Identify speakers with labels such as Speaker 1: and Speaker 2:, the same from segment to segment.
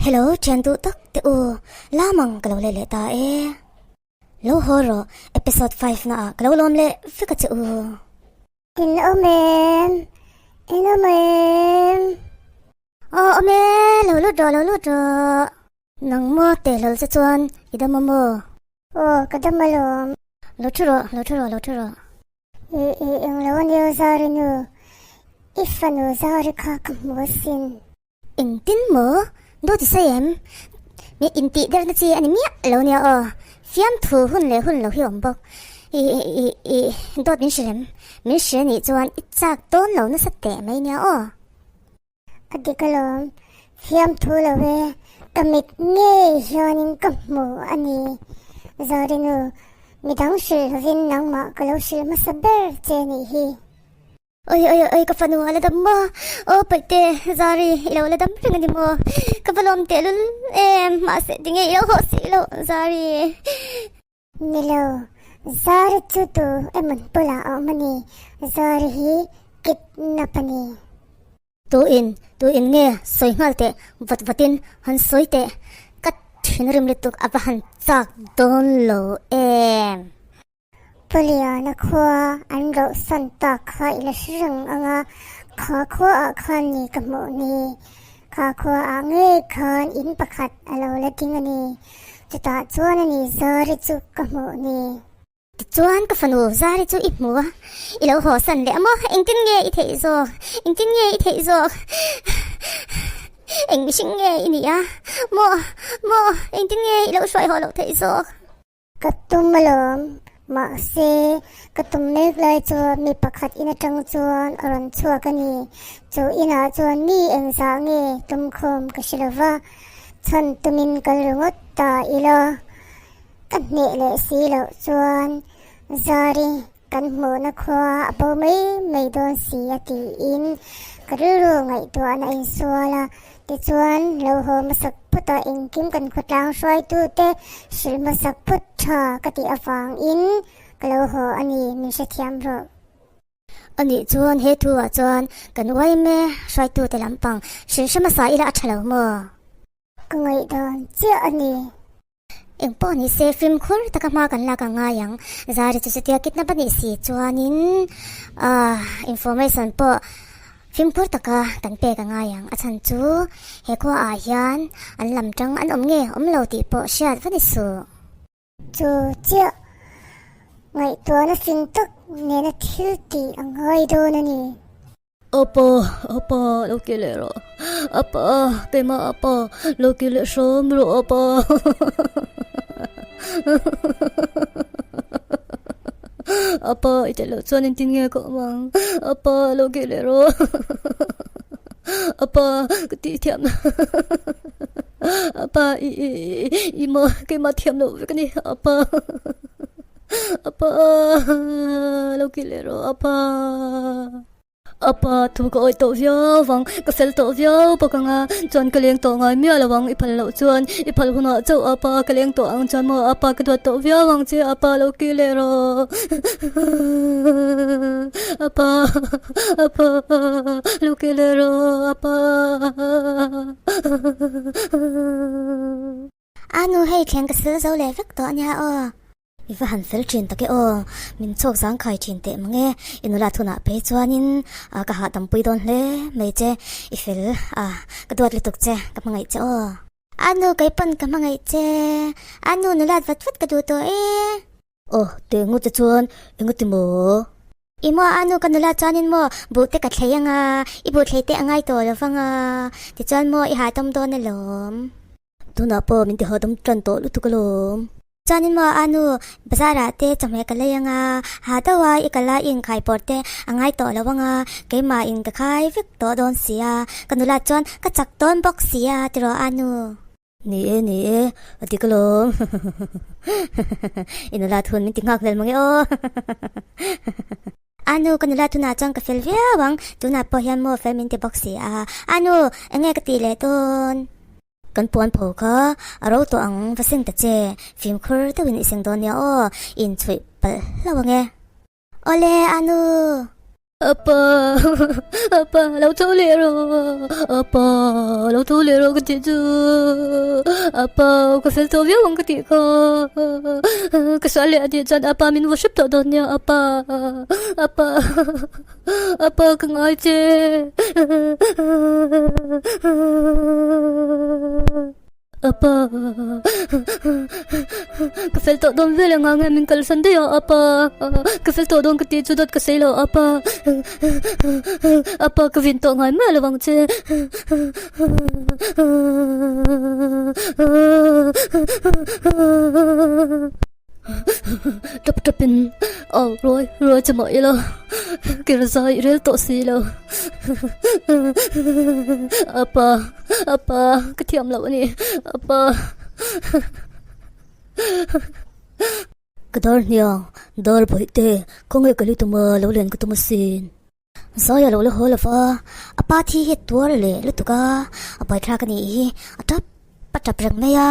Speaker 1: Hello thian duh tak te u, lamang ka lo let leh ta e. Lo haw rawh, episode 5 na ah ka lo lawm leh vek a che u.
Speaker 2: In awm em? In awm em?
Speaker 1: Aw awm e, lo lut rawh, lo lut rawh. Nang maw teh hlawl che chuan i dam a maw?
Speaker 2: Aw ka dam alawm.
Speaker 1: Lo thu rawh, lo thu rawh, lo thu rawh.
Speaker 2: I i englo a nia Zari nu, i fanu Zari kha ka hmu asin.
Speaker 1: Engtin maw? Dawt i sawi em? Mi intih derna chi a ni miah lo nia aw. Fiamthu hun leh hun lo hi a awm bawk. I i i dawt min hrilh em? Min hrilh anih chuan i chak dawn lo nasa teh mai nia aw.
Speaker 2: A dik alawm, fiamthu lo e, ka mit ngei hianin ka hmu a ni. Zarinu, midang hrilh lovin nangmah ka lo hrilh hmasa ber che nih hi.
Speaker 1: Oi oi oi ka fanu a la dam maw? Aw Paihte, Zari i lo la dam reng a ni maw? Ka va lawm tehlul em, mahse tinge i lo haw si loh Zari.
Speaker 2: Ni lo, Zari chu tu emaw bulah a awm a ni, Zari hi kidnap a ni.
Speaker 1: Tu in, tu in nge sawi nghal teh, vat vatin han sawi teh, ka thinrim lutuk a va han chak dawn lo em.
Speaker 2: Puliana khua an rohsan tak kha i la hre reng ang a, kha khuaah khan ni ka hmuh ni. Kha khuaah ngei khan in pakhat a lo la ding a ni. Chutah chuan a ni Zari chu ka hmuh ni.
Speaker 1: Tichuan ka fanu Zari chu i hmu a, i lo hawsan leh a maw? Engtin nge i theih zawk? Engtin nge i theih zawk? Eng mihring nge i nih a? Maw? Maw? Engtin nge i lo hruai haw loh theih zawk?
Speaker 2: Ka tum alawm, mahse ka tum mek lai chuan mi pakhat in atang chuan a rawn chhuak a ni. Chu inah chuan mi engzah nge tumkhawm ka hre lova, chhan tumin kal ringawt ta ila. Ka hneh leh si loh chuan Zari kan hmuhna khua a bo mai mai dawn si a tiin ka rilru ngaihtuahna a insual a. Tichuan, lo haw hmasak phawt a engkim kan khawtlang hruaitute hrilh hmasak phawt tha ka tih avangin ka lo haw a ni, min hrethiam rawh.
Speaker 1: Anih chuan he thu ah chuan kan uaime hruaitute lampang hrilh hre hmasa ila a tha lo maw?
Speaker 2: Ka ngaihdan chiah a ni.
Speaker 1: Eng pawh ni se fimkhur taka hma kan lak a ngai ang. Zari chu chutia kidnap a nih si chuanin ah information pawh fimkhur taka kan pek a ngai ang. A chhan chu he khua ah hian an lam tang an awm nge awm lo tih pawh hriat va ni suh.
Speaker 2: Chu chiah ngaihtuahna fing tak nena thil tih a ngai dawn a ni.
Speaker 3: Apa, apa, lo ki leh rawh. Apa, keimah apa, lo ki leh hram rawh apa. Apa, i tel loh chuan engtin nge ka awm ang? Apa, lo ki leh rawh. Apa, ka tih thiam Apa, i i i maw keimah thiam loh vek a ni. Apa. Apa, lo ki leh rawh apa. Apa, thu ka awih tawh viau vang, ka fel tawh viau bawk ang a, chuan ka leng tawh ngai miah lo ang, i phal loh chuan i phal hunah chauh apa ka leng tawh ang chuan maw apa ka duat tawh viau ang che apa lo ki leh rawh. Apa, apa, lo ki leh rawh apa.
Speaker 1: A nu hei thleng ka sil zo leh vek tawh ania aw. I va han fel thin tak e aw, min chhawk zangkhai thin teh mang e, i nula thunah phei chuanin ka hahdampui dawn hle mai che, i fel a, ka duat lutuk che, ka hmangaih che aw. A nu kei pawn ka hmangaih che, a nu nulat vat vat ka duh tawh e.
Speaker 3: Aw, teh ngut te chuan engati maw?
Speaker 1: I maw a nu ka nula chuanin maw buh te ka thlei anga, i buh thlei te a ngai tawh lo vang a, tichuan maw i hahdam dawn alawm.
Speaker 3: Tunah pawh min ti hahdam tan tawh lutuk alawm.
Speaker 1: Chuanin maw a nu bazar ah te chawhmeh ka lei anga, ha deuh a i kal a i inkhai pawr te a ngai tawh lo anga, keimah in ka khai vek tawh dawn si a, ka nula chuan ka chak dawn bawk si a tiraw a nu.
Speaker 3: Ni e, ni e, a dik alawm. I nula thun min ti nghak hlel mange aw.
Speaker 1: A nu, ka nula tunah chuan ka fel viau ang, tunah pawh hian maw fel min ti bawk si a. A nu, enge ka tih leh dawn?
Speaker 3: Kan puan pho kha a ro tawh ang, va seng ta che, fimkhur deuhin i seng dawn nia aw, i inchhuih palh hlauh ange.
Speaker 1: Awle, a nu.
Speaker 3: Apa, apa, lo tho leh rawh, apa, lo tho leh rawh ka tih chu, apa, ka fel tawh viau ang ka tih kha, ka sual leh a tih chuan apa min vaw hrep tawh dawn nia, apa, apa, apa ka ngai che. Apa, ka fel tawh dawn vel anga nge min kalsan daih a apa, ka fel tawh dawn ka tih chu dawt ka sawi lo apa, apa ka vin tawh ngai miah lo ang che. Tap tap in au ruai ruai che mah ila kir zai rel tawh si lo apa apa ka thiam loh a ni apa
Speaker 1: Ka dar hniang dar bawih te khawngaih ka li tum a lo len ka tum asin. Zaia lo la haw lo va, a pa thi hi a tuar leh lutuk a, a buaithlak a nih hi a tap a tap reng mai a,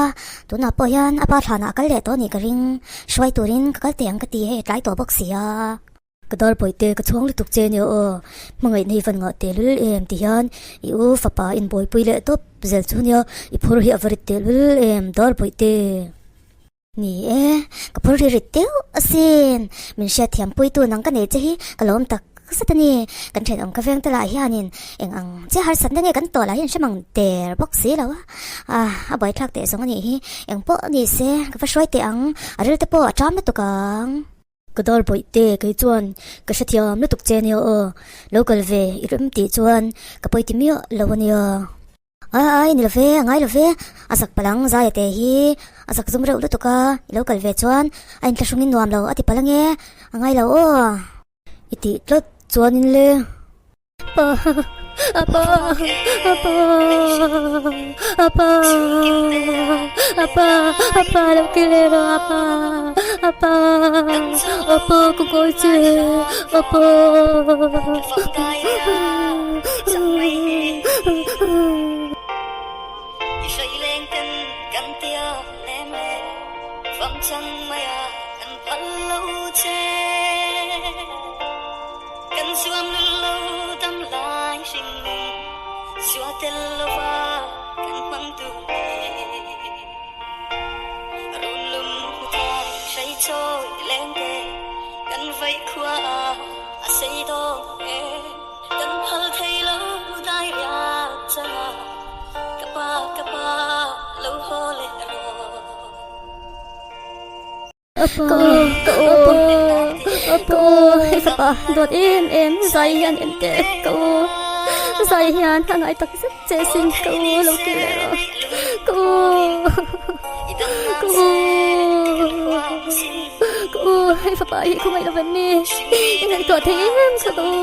Speaker 1: tunah pawh hian a pa thlanah a kal leh tawh a nih ka ring, hruai turin ka kal teh ang ka ti hei a tlai tawh bawk si a. Ka dar bawihte ka chhuang lutuk che nia aw, hmangaihna hi van ngah tehlul em ti hian i u fapa inbuaipui leh tawp zel chu nia, i phur hi a va rit tehlul em dar bawihte. Ni e, ka phur ri rit deuh asin. Min hriat thiam puitu nang ka nei che hi ka lawm tak zet a ni. Kan thenawm ka veng te lah hianin eng ang che harsatna nge kan tawh lah hian hre mang der bawk si lo a. Ah, a buaithlak teh zawng a nih hi. Eng pawh ni se, ka va hruai teh ang. A ril te pawh a ṭam lutuk ang.
Speaker 3: Ka dar bawih te kei chuan ka hrethiam lutuk che nia aw. Lo kal ve i rem tih chuan ka pawi ti miah lo a nia.
Speaker 1: Ai ai ni lo ve, a ngai lo ve, a zak palang Zaia te hi a zak zum reuh lutuk a, i lo kal ve chuan a inthlahrungin nuam lo a ti palh ange, a ngai lo aw.
Speaker 3: I tih tlat chuanin le. Pa, apa, apa, apa, apa, apa lo ki le rawh apa, apa, apa ka kawi che, apa. Ka u, ka u, ka u, hei fapa dawt em em zai hian en teh ka u, zai hian a ngai tak zet che sin ka u lo ti leh rawh ka u, ka u, ka u hei fapa hi khawngaih lo em ni i ngaihtuah thei em kha ka u.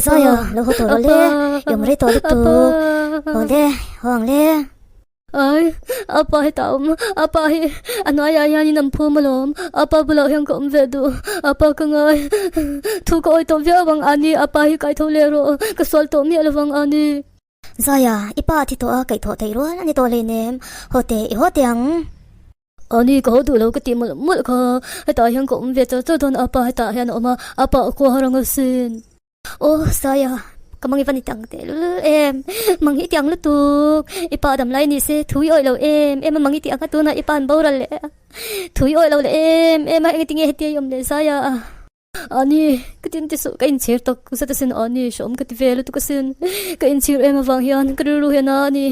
Speaker 1: Zaya lo haw tawh rawh le, i awm rei tawh lutuk, haw le, haw ang le.
Speaker 3: Ai, apa hi ta awm, apa hi a hnuaiah hianin an phum alawm, apa bulah hian ka awm ve duh, apa ka ngai, thu ka awi tawh viau ang ani, apa hi kai tho leh rawh, ka sual tawh miah lovang ani.
Speaker 1: Zaya, i pa a thi tawh a, kaihthawh theih rual a ni tawh hleinem, haw teh, i haw teh ang.
Speaker 3: Ani ka haw duh lo ka tih mawlh mawlh kha, hetah hian ka awm ve char char dawn a, apa hetah hian a awm a, apa a kua har ang asin.
Speaker 1: Aw Saia, ka mang i va ni tang tehlul em, mang hi i tiang lutuk, i pa dam lai ni se thu i awih lo em em a, mang i tih ang a tunah i pa an boral leh a, thu i awih lo leh em em a, engtin nge hetia i awm leh Saia?
Speaker 3: Ani, ka tin ti suh, ka inchhir tak zet asin ani, hrehawm ka ti ve lutuk asin, ka inchhir em avang hian ka rilru hian a ani,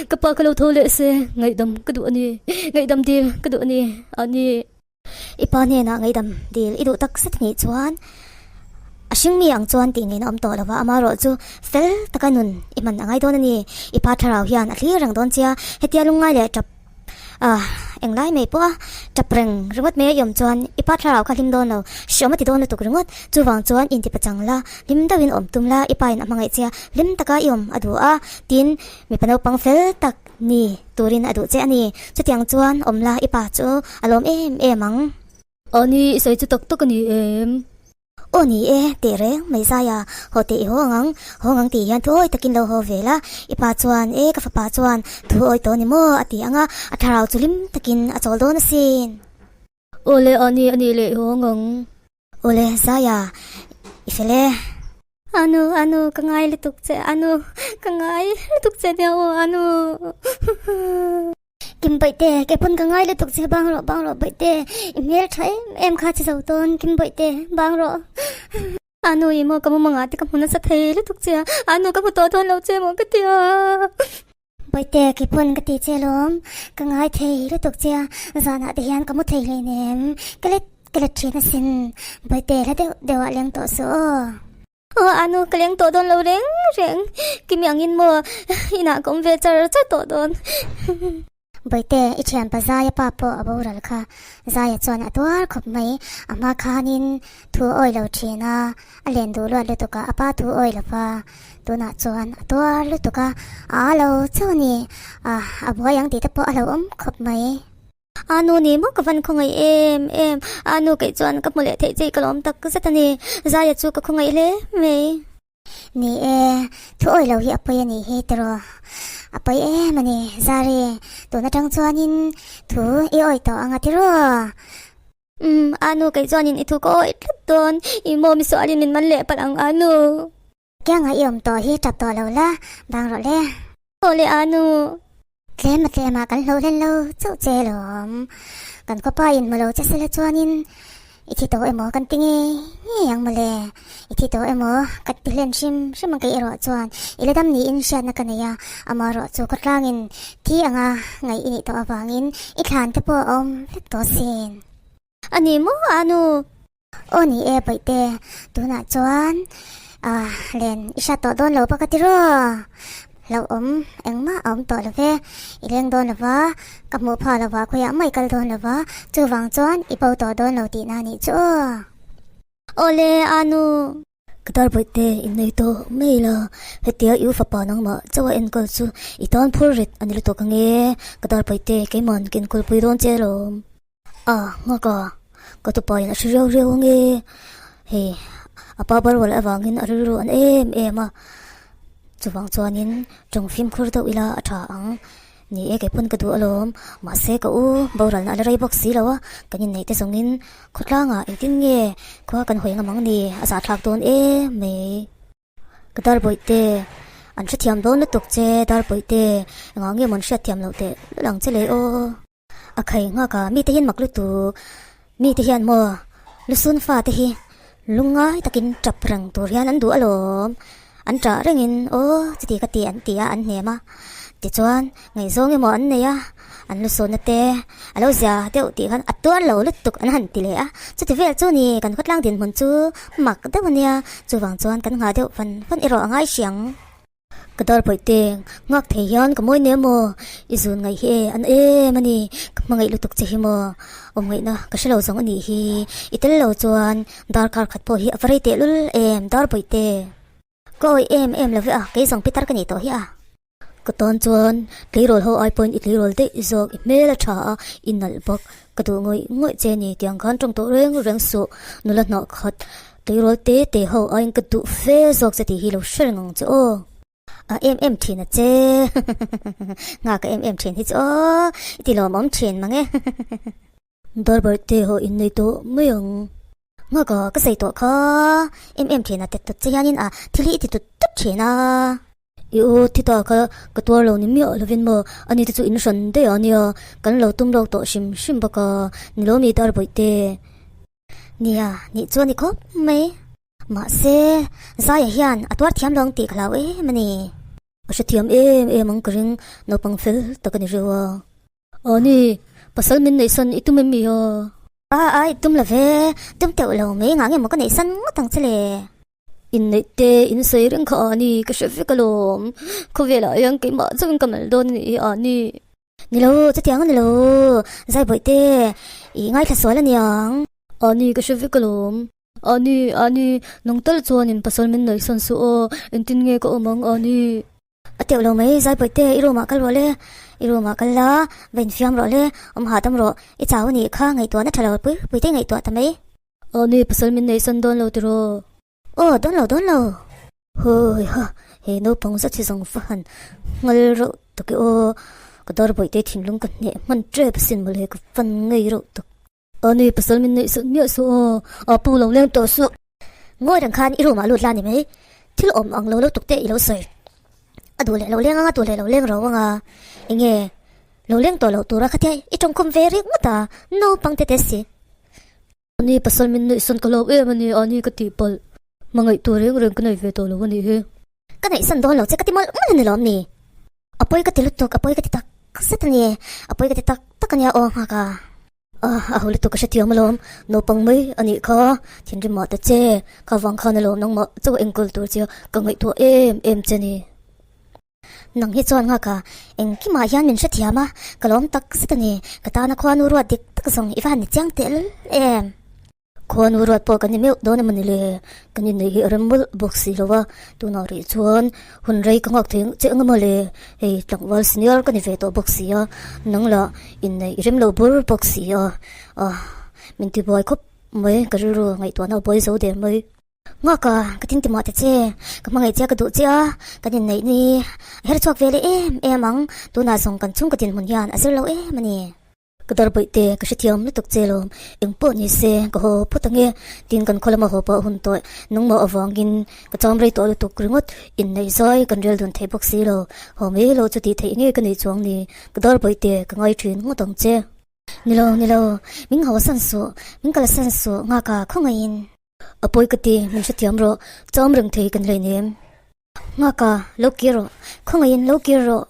Speaker 3: ka pa ka lo tho leh se, ngaihdam ka duh ani, ngaihdam dil ka duh ani, ani.
Speaker 1: I pa hnenah ngaihdam dil i duh tak zet nih chuan a hringmi ang chuan tih ngei na awm tawh lo va, amaherawh chu fel taka nun i hman a ngai dawn a ni, i pa thlarau hian a thlir reng dawn chia, hetia lungngai leh tap. Ah, englai mai pawh a tap reng ringawt mai a i awm chuan i pa thlarau kha hlim dawn lo, hreawm a ti dawn lutuk ringawt. Chuvang chuan inti pachang la, hlim deuhin awm tum la, i pa in a hmangaih che a, hlim taka i awm a duh a, tin mipa naupang fel tak ni turin a duh che a ni. Chutiang chuan awm la, i pa chu a lawm em em ang.
Speaker 3: Ani, i sawi chu tak tak a ni em?
Speaker 1: Aw ni e, teh reng mai zai a, haw teh i haw ang ang, haw ang tih hian thu awi takin lo haw ve la, i pa chuan e ka fapa chuan thu awi tawh ni maw a ti ang a, a thlarau chu hlim takin a chawl dawn asin.
Speaker 3: Aw le a ni a nih leh i haw ang ang.
Speaker 1: Aw le zai a, i fel e.
Speaker 3: Anu, anu, ka ngai lutuk che, anu, ka ngai lutuk che nia aw, anu.
Speaker 2: Kim Bawihte, kei pawn ka ngai lutuk che, bang rawh, bang rawh Bawihte, i hmel tha em em kha che zo tawn, Kim Bawihte, bang rawh.
Speaker 3: A nu i maw ka mumangah te ka hmu nasa thei lutuk che a, a nu ka hmu tawh dawn lo che maw ka ti a.
Speaker 2: Bawihte, kei pawn ka ti che alawm, ka ngai thei lutuk che a, zanah te hian ka mu thei hleinem, ka let ka let thin asin, Bawihte hla deuh deuhah leng tawh suh aw.
Speaker 3: Aw a nu ka leng tawh dawn lo reng reng kimi angin maw inah ka awm ve char char tawh dawn.
Speaker 2: Bawihte i thianpa Zaia pa pawh a boral kha Zaia chuan a tuar khawp mai a hma khanin thu a awi lo thin a a len duh luat lutuk a a pa thu a awi lo va tunah chuan a tuar lutuk a a â lo chauh a ni a a buai ang tih te pawh a lo awm khawp mai.
Speaker 3: A nu ni maw ka van khawngaih em em, a nu keih chuan ka hmu leh theih che ka lawm tak zet a ni, Zaia chu ka khawngaih hle mai.
Speaker 2: Ni e, thu awi lo hi a pawi a nih hi tiraw, a pawi em a ni Zari, tun atang chuanin thu i awi tawh ang a tiraw.
Speaker 3: Umm, a nu keih chuanin i thu ka awi tlat dawn, i maw misualin min man leh palh ang a nu.
Speaker 2: Kianga i awm tawh hi tap tawh lo la, bang rawh le.
Speaker 3: Aw le a nu.
Speaker 2: Tlem a tlem ah kan hloh hlen lo chauh che lawm. Kan khawpa in hmu lo che sela chuanin i thi tawh emaw kan ti ngei ngei ang mawle. I thi tawh emaw ka ti hlen hrim hrim ang kei erawh chuan i la dam niin hriatna ka nei a, amaherawh chu khawtlangin thi anga ngaih i nih tawh avangin i thlan te pawh a awm vek tawh sin.
Speaker 3: A ni maw a nu.
Speaker 2: Aw ni e Bawihte, tunah chuan ah len i hrat tawh dawn lo bawk a tiraw? Hlauhawm engmah a awm tawh lo ve, i leng dawn lo va, ka hmuh phah lo va, khawiah mah i kal dawn lo va, chuvang chuan i bo tawh dawn lo tihna a nih chu aw.
Speaker 3: Aw le Anu. Ka dar Bawihte, innei tawh mai la, hetia i u fapa nangmah chauh a enkawl chu i tan phur rit a ni lutuk ange, ka dar Bawihte, keiman ka enkawlpui dawn che alawm. A, nghak a, ka tupa in a hre riau riau ange, hei a pa borual avangin a rilru an em em a, chuvang chuanin tawng fimkhur deuh ila a tha ang, ni e kei pawn ka duh alawm, mahse ka u boralna a la rei bawk si lo a, kan inneih te zawngin khawtlangah engtin nge khua kan hawi ngam ang ni, a zahthlak dawn em mai. Ka Darbawihte, an hrethiam dawn lutuk che Darbawihte, engah nge maw an hriatthiam loh teh lul ang che le aw. A khai nghak a, mite hian mak lutuk, mite hian maw lusun fate hi lungngai takin tap reng tur hian an duh alawm, an tah rengin aw chuti ka ti an ti a an hnem a, tichuan ngaihzawng emaw an nei a, an lusunna te a lo zia deuh tih khan a tuar lo lutuk an han ti leh a, chuti vel chu ni kan khawtlang dinhmun chu mak deuh a nia, chuvang chuan kan nghah deuh fan fan erawh a ngai hriang. Ka dar pawih te, nghak thei hian ka mawi nia maw? I zun ngaih hi e, an em a ni, ka hmangaih lutuk che hi maw? Awm ngaihna ka hre lo zawng a nih hi, i tel lo chuan darkar khat pawh hi a va rei teh lul em, dar pawih te. Ka awih em em lo ve a, kei zawng pitar ka nih tawh hi a. Ka tan chuan tleirawl ho ai pawhin i tleirawl daih zawk, i hmel a tha a, i nalh bawk, ka duh ngawih ngawih che ni, tiang khan tawng tawh reng reng suh, nula hnah khat. Tleirawl te te ho aiin ka duh fe zawk che tih hi lo hre reng ang che aw. A em em thin a che. Nghak a em em thin hi chu aw. I ti lawmawm thin mang e. Darbar te ho in nei tawh mai ang. Nghak a ka sawi tawh kha. Em em thin a tet tut che hianin a thil hi i ti tut tut thin a. I u thi ta kha ka tuar lo ni miah lovin maw ani te chu in hran daih a nia. Kan lo tum lawk tawh hrim hrim bawk a. Ni lo mi Darbawih te. Nia, nih chu a ni khawp mai. Mahse, Zaia hian a tuar thiam lo ang tih ka hlau em a ni. A hrethiam em em ang ka ring, naupang fel tak a ni reuh a. Aw ni, pasal min neihsan i tum em mi a? A, a, i tum lo ve, tum teuh lo mai ngah nge maw ka neihsan ngawt ang che le? Inneih te in sawi reng kha a ni, ka hre vek alawm. Khawvelah hian keimah chauhin ka mal dawn a nih hi a ni.
Speaker 1: Ni lo, chutiang a ni lo, Zaibawihte, i ngaithla sual a niang.
Speaker 3: Ani, ka hre vek alawm. Ani, ani, nang tal chuanin pasal min ngaihsan suh aw, engtin nge ka awm ang, ani.
Speaker 1: A teuh lo mai, Zaibawihte, i room ah kal rawh le, i room ah kal la, va infiam rawh le, awm hahdam rawh, i chau a nih kha, ngaihtuahna tha lo pui pui te i ngaihtuah ta mai.
Speaker 3: Ani, pasal min ngaihsan dawn lo tiraw?
Speaker 1: Aw, dawn lo, dawn lo. Hawi ha, he naupang zet hi zawng va han nghal reuh tak e aw. Ka dar bawihte thinlung ka hneh hman tep asin mawle ka fan ngei reuh tak.
Speaker 3: Ani pasal min neih sat miah suh aw, a pu lo leng tawh suh.
Speaker 1: Ngawi reng khan i room ah lut la ni mai, thil awm ang lo lo tuk te i lo sawi. A duh leh lo leng anga duh leh lo leng ro anga enge lo leng tawh loh tura khatia i tawngkhum ve ringawt a, naupang te te si.
Speaker 3: Ani pasal min neih san ka hlauh em a ni, ani ka tih palh. Hmangaih tur reng reng ka nei ve tawh lo a nih hi.
Speaker 1: Ka neih san dawn lo che ka ti mawlh mawlh a ni lawm ni? A pawi ka ti lutuk, a pawi ka ti tak zet a ni, a pawi ka ti tak tak a nia aw nghak a.
Speaker 3: A ho lutuk ka hrethiam alawm, naupang mai a nih kha, thinrim mah ta che, kha vang khan alawm nangmah chauh enkawl tur che ka ngaihtuah em em che ni.
Speaker 1: Nang hi chuan nghak a, engkimah hian min hrethiam a, ka lawm tak zet a ni, ka tana khuanu ruat dik tak zawng i va han ni chiang teh lul em.
Speaker 3: Khuanu ruat pawh kan ni meuh dawn emaw ni le, kan inneih hi a rem mawlh bawk si lo a, tunah rih chuan hun rei ka nghak thei che eng emaw le, hei tlangval senior ka ni ve tawh bawk si a, nang lah inneih i rem lo bur bawk si a, ah min tibuai khawp mai, ka rilru ngaihtuahna a buai zo der mai.
Speaker 1: Nghak a, ka tin ti mah ta che, ka hmangaih che a ka duh che a, kan inneih ni a her chhuak ve leh em em ang, tunah zawng kan chhungkaw dinhmun hian a zir lo em a ni.
Speaker 3: Ka dar bawih te, ka hrethiam lutuk che lawm, eng pawh ni se ka haw phawt ange, tin kan khaw lama haw pawh a hun tawh, nangmah avangin ka cham rei tawh lutuk ringawt, inneih zai kan rel dun thei bawk si lo, haw mai lo chu tih theih nge ka neih chuang ni, ka dar bawih te, ka ngai thin ngawt ang che.
Speaker 1: Ni lo, ni lo, min hausan suh, min kalsan suh, nghak a khawngaihin.
Speaker 3: A pawi ka ti, min hrethiam rawh, cham reng thei kan hleinem.
Speaker 1: Nghak a, lo kir rawh, khawngaihin lo kir rawh.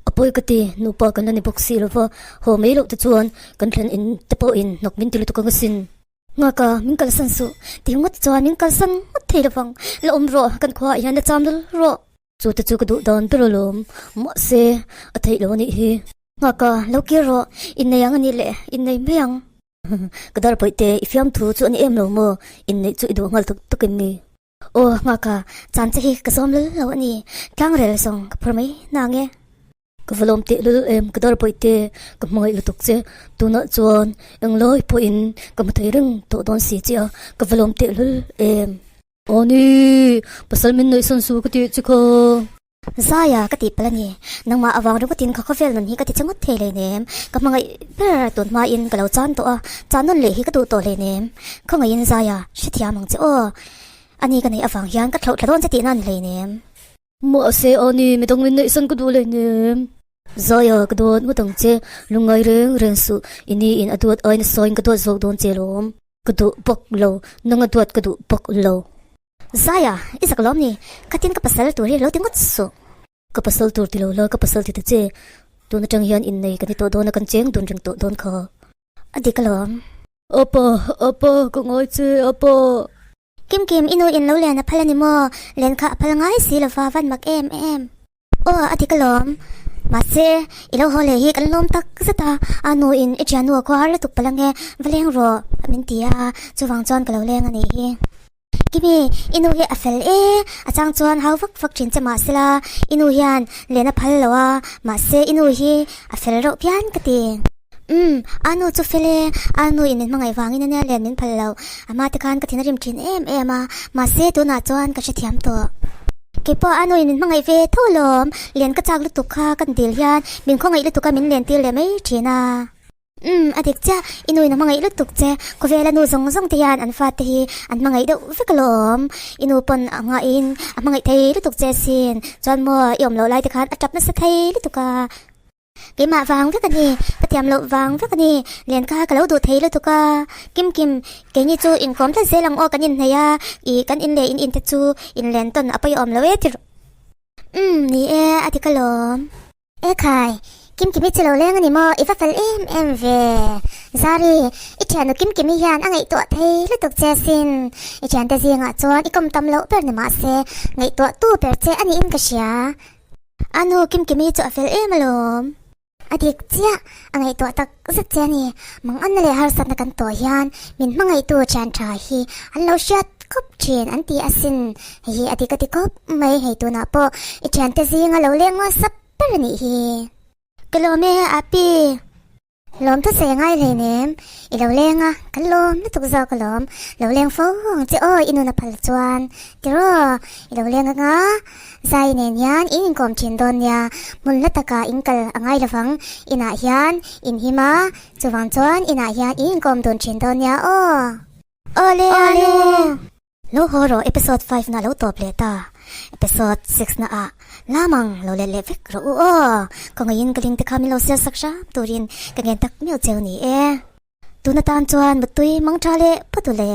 Speaker 3: A pawi ka ti, nupa kan la ni bawk si lova, haw mai loh te chuan kan thlen in te pawhin hnawk min ti lutuk ang asin.
Speaker 1: Nghak a, min kalsan suh, ti ngawt chuan min kalsan ngawt thei lovang, la awm rawh, kan khuaah hian la cham lul rawh.
Speaker 3: Chu te chu ka duh dan ber alawm, mahse a theih lo anih hi.
Speaker 1: Nghak a, lo kir rawh, innei ang anih leh innei mai ang.
Speaker 3: Ka dar pawih te, i fiam thu chu a ni em lo maw? Inneih chu i duh nghal tuk tuk em ni?
Speaker 1: Aw, nghak a, chan che hi ka zawm lul lo a ni. Tlangrel zawng ka phur mai na nge.
Speaker 3: Ka va lawm teh lul em, ka dar pawih te, ka hmangaih lutuk che. Tunah chuan englai pawhin ka hmu thei reng tawh dawn si che a, ka va lawm teh lul em. Aw ni, pasal min ngaihsan su ka tih che kha.
Speaker 1: Zaia ka tih palh a ni. Nangmah avang ringawtin ka khawvel nun hi ka ti che ngawt thei hleinem. Ka hmangaih ber tun hmain ka lo chan tawh a, chan nawn leh hi ka duh tawh hleinem. Khawngaihin Zaia, hrethiam ang che aw. Ani ka neih avang hian ka thlauh thla dawn che tihna a ni hleinem.
Speaker 3: Mahse ani, midang min neihsan ka duh hleinem. Zaia, ka duat ngawt ang che. Lungngai reng reng suh, i ni in a duat aiin a sawiin ka duat zawk dawn che lawm. Ka duh bawk lo, nanga duat ka duh bawk lo.
Speaker 1: Zaia, i zak lawm ni? Khatin ka pasal tur hi lo ti ngawt suh.
Speaker 3: Ka pasal tur ti lo la, ka pasal ti ta che. Tun atang hian innei kan ni tawh dawn a, kan cheng dun reng tawh dawn kha.
Speaker 1: A dik alawm.
Speaker 3: Apa, apa, ka ngai che, apa.
Speaker 1: Kim Kim, i nu in lo len a phal a ni maw? Len kha a phal ngai si lova, van mak em em. Aw, a dik alawm. Mahse, i lo haw leh hi kan lawm tak zet a, a nu in i ṭhiannu a khuar lutuk palh ange, va leng rawh min ti a, chuvang chuan ka lo leng a nih hi. Kimi, i nu hi a fel e, a chang chuan hau vak vak ṭhin che mahsela, i nu hian len a phal lo a, mahse i nu hi a fel reuh phian ka ti. Umm, a nu chu fel e, a nu in min hmangaih vangin ania len min phal lo, a hma te khan ka thin a rim thin em em a, mahse tunah chuan ka hrethiam tawh. Keipawh a nu in min hmangaih ve tho alawm, len ka chak lutuk kha kan dil hian min khawngaih lutuk a min len tir leh mai thin a. Umm, a dik chiah, i nu in a hmangaih lutuk che, khawvela nu zawng zawng te hian an fate hi an hmangaih deuh vek alawm, i nu pawn a ngaihin a hmangaih thei lutuk che asin, chuan maw i awm loh lai te khan a tap nasa thei lutuk a. Keimah vang vek a ni, ka thiam loh vang vek a ni, len kha ka lo duh thei lutuk a, Kim Kim, keini chu inkawm tlat zel ang aw kan inhneih a, ih kan in leh in in te chu inlen tawn a pawimawh lo e tirh. Umm, ni e, a ti ka lawm. E khai, Kim Kimi chu lo leng a ni maw, i va fel em em ve. Zari, i thiannu Kim Kimi hian a ngaihtuah thei lutuk che asin, i thiante zingah chuan i kawm tam loh ber ni mahse ngaihtuah tu ber che a niin ka hria. A nu Kimkimi chu a fel em alawm.
Speaker 2: A dik chiah, a ngaihtuah tak zet che a ni. Manganna leh harsatna kan tawh hian min hmangaihtu thian tha hi an lo hriat khawp thin an ti asin. Hei hi a dik a ti khawp mai, hei tunah pawh i thiante zinga lo leng hmasa ber a nih hi. Ka lawm e, Api. Lawm thu sawi ngai hleinem, i lo leng a, kan lawm lutuk zawk alawm, lo leng fo ang che aw i nun a phal chuan, tiraw, i lo leng anga, zai nen hian in inkawm thin dawn nia, hmun hla takah in kal a ngai lovang, inah hian in him a, chuvang chuan inah hian in inkawm dun thin dawn nia aw.
Speaker 1: Awle awle. Lo haw rawh episode five na lo tawp leh ta episode six na ah lamang lo let leh vek rawh u aw kawngaiin ka link te kha min lo sial sak hram turin ka ngen tak meuh cheu ni e tuna tan chuan mutui mang tha leh phawt u le.